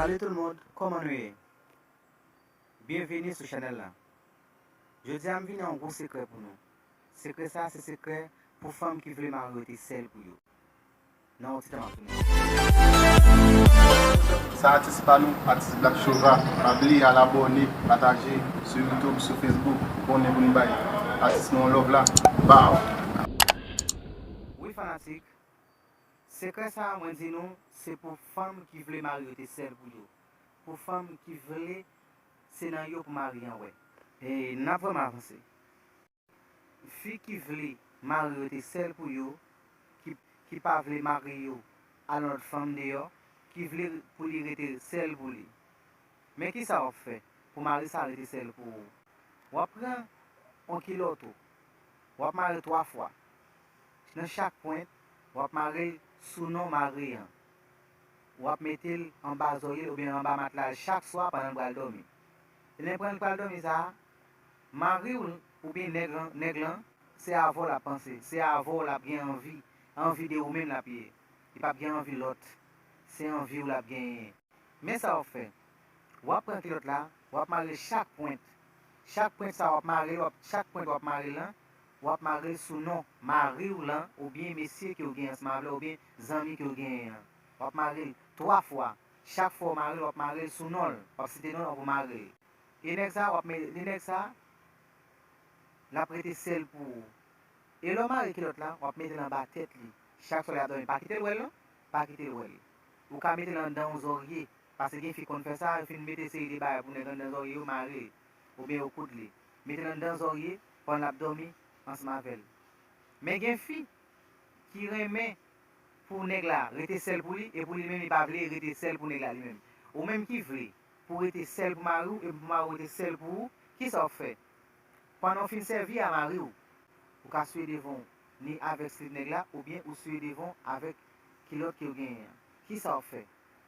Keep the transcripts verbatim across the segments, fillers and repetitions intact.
Salut tout le monde, kòman nou ye? Byenveni sou chanèl la. Jodi a m vini ak yon gwo sekrè pou nou. Sekrè sa a se sekrè pou fanm ki vle mari yo rete sèl pou yo. Nan yon ti tan m ap tounen. Sa atis pa nou, atis Black Chova. Pa bliye al abòne, pataje sou YouTube, sou Facebook. Ou konnen pou n bay atis nou yon love la. Bow! Wi fanatik, sekrè sa a mwen di nou, se pou fanm ki vle mari yo rete sèl pou yo. Pou fanm ki vle se nan yo pou mari an wè. E n ap vrèman avanse. Fi ki vle mari yo rete sèl pou yo, ki, ki pa vle mari yo al nan lòt fanm deyò, ki vle pou li rete sèl pou li. Men kisa w ap fè pou mari sa rete sèl pou ou? W ap pran yon kilòt ou, w ap mare l twa fwa. Nan chak pwent, w ap mare l sou non mari an. W ap mete l anba zòrye l oubyen anba matla l chak swa pandan l pral dòmi. E lè l pral dòmi sa a, mari w oubyen nèg lan, nèg lan, se avè w l ap panse, se avè w l ap gen anvi, anvi de ou menm l ap ye. Li p ap gen anvi lòt. Se anvi w l ap genyen. Men sa w ap fè. W ap pran kilòt la, w ap mare l chak pwent. Chak pwent sa w ap mare l, w ap, chak pwent w ap mare l lan, w ap mare l sou non mari w lan, oubyen mesye ke w gen ansanm avè l, oubyen zanmi ke w genyen an. W ap mare l twa fwa. Chak fwa w mare l, w ap mare l sou non l. W ap site non l pou mare l. E nèg sa, w ap mete, e nèg sa, l ap rete sèl pou ou. E lè w mare kilòt la, w ap mete l anba tèt li. Chak swa lè l ap dòmi, pa kite l wè l non. Pa kite l wè l. Ou ka mete l anndan yon zòrye, paske gen fi k konn fè sa, yo fin mete seri de bagay pou nèg anndan zòrye yo, mare l, oubyen yo koud li. Mete l anndan zòrye pandan l ap dòmi ansanm avè l. Men gen fi ki renmen pou nèg la rete sèl pou li, e pou li menm li pa vle rete sèl pou nèg la li menm. Ou menm ki vle pou w rete sèl pou mari w, e pou mari w rete sèl pou ou, kisa w ap fè? Pandan w fin sèvi a mari w, ou ka swiye devan w ni avèk slip nèg la, oubyen ou swiye devan w avèk kilòt ke w genyen an. Kisa w ap fè?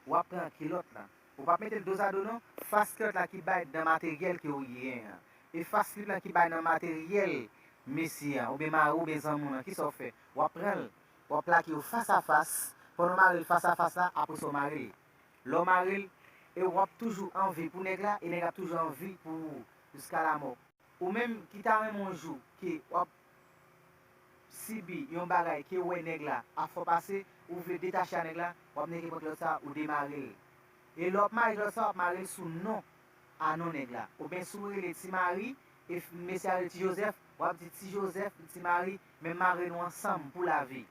W ap pran kilòt la. Ou p ap mete l dozado non, fas kilòt la ki bay nan materyèl ke w genyen an. E fas slip lan ki bay nan materyèl mesye an, oubyen mari w, oubyen zanmi w lan, kisa w ap fè? W ap pran l, w ap plake yo fas a fas, pandan w mare l fas a fas la, apre sa w mare l. Lè w mare l, e w ap toujou anvi pou nèg la, e nèg la ap toujou anvi pou ou, jiska lamò. Ou menm ki ta renmen yon jou ke w ap sibi yon bagay ke w wè nèg la ap fè w pase, ou vle detache a nèg la, w ap nèke pran kilòt sa, ou demare l. E lè w ap mare kilòt sa, w ap mare l sou non a non nèg la. Oubyen si w rele Ti Mari, e f-, mesye a rele Ti Jozèf, w ap di, Ti Jozèf, Ti Mari, men m mare nou ansanm pou lavi.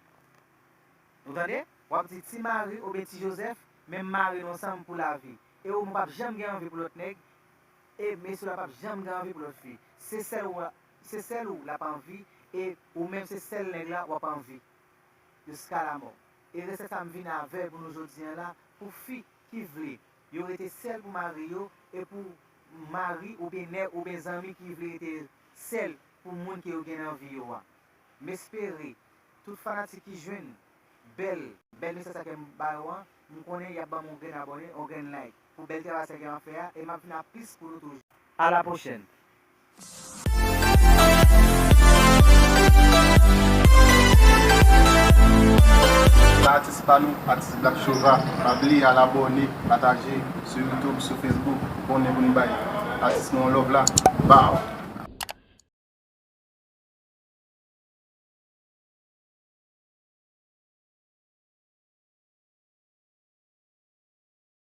Ou tande? W ap di, Ti Mari oubyen Ti Jozèf, men m mare nou ansanm pou lavi. E ou menm w p ap janm gen anvi pou lòt nèg, e mesye w la p ap janm gen anvi pou lòt fi. Se sèl ou, se sèl ou l ap anvi, e ou menm se sèl nèg la w ap anvi. Jiska lamò. E resèt sa m vin avè l pou nou jodi a la, pou fi ki vle yo rete sèl pou mari yo, e pou mari oubyen nèg oubyen zanmi ki vle rete sèl pou moun ke yo gen nan vi yo a. M espere tout fanatik ki jwenn bèl, bèl mesaj sa ke m ba yo an, m konnen y ap ban m yon grenn abòne, yon grenn like pou bèl travay sa ke m ap fè a, e m ap vin ak plis pou nou toujou. A la pwochèn. Sa atis pa nou, atis Black Chova. Pa bliye al abòne, pataje sou YouTube, sou Facebook. Ou konnen pou n bay atis nou yon love la. Bow!